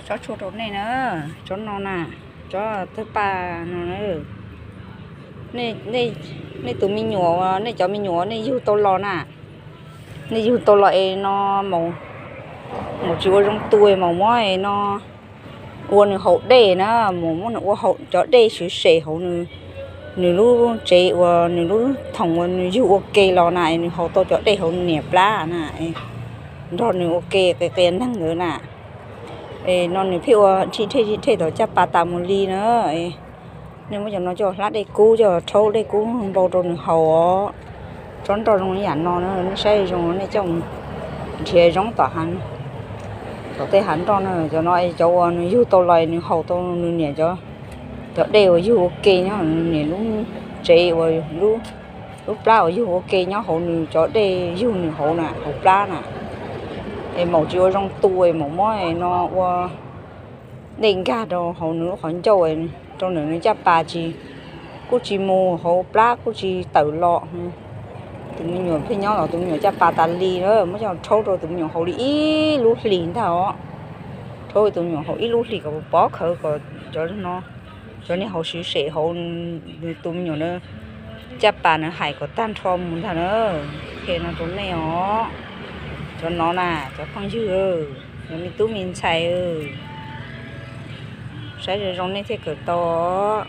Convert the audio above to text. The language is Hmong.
Tsob tshuaj rau nej na, tsob no na, tsob tawg paj no na. Nej tus me nyuam, nej cov me nyuam nej yug tau los na, nej yug tau los es no, mus tsis ua zoo tu, mus muab es no ua nws haus dej na, mus muab nws ua haus cov dej swv sem hauv nws, nws lub tsev uas nws lub thoom uas nws yug ua ke los na, es nws haus tau cov dej hauv nws niam plab na, nrog nws ua ke qias qias neeg ntawd na. Es no nws pheej ua rhij rhej rhij rhej tom caj pas tas mus li na. Nej muab cov no coj hlab dej kub, coj rhaub dej kub npau rau nws haus os. Tsob nroj zoo li yam no na, nej saib zoo, nej coj mus nrhiav zoo tom, tom tej hav nroj na. Cov no cov uas nws yug tau los nws haus tau nws niam cov, cov dej uas yug ua ke nyob nws niam lub tsev uas, lub plab uas yug ua ke nyob hauv nws cov dej yug nws hauv na, hauv plab na. Es mus tsis ua zoo tu, es mus muab no ua dej nkag rau hauv nws lub qhov ncauj, rau ntawm nws caj pas tsis, kuj tsis mus hauv plab kuj tsis tawm los. Tus me nyuam pheej nyob los tus me nyuam caj pas tas li na, muab coj rhaub rau tus me nyuam haus li ib lub hlis ntag os. Rhaub tus me nyuam haus ib lub hlis kom pov khawv kom cov, cov niag haus swv sem hauv tus me nyuam na, caj pas na hais kom tag nrho mus ntag na. Qhia no rau nej os, cov no na, cov phooj ywg, cov me tub me ntxhais, saib zoo zoo nej thiaj kawm tau os.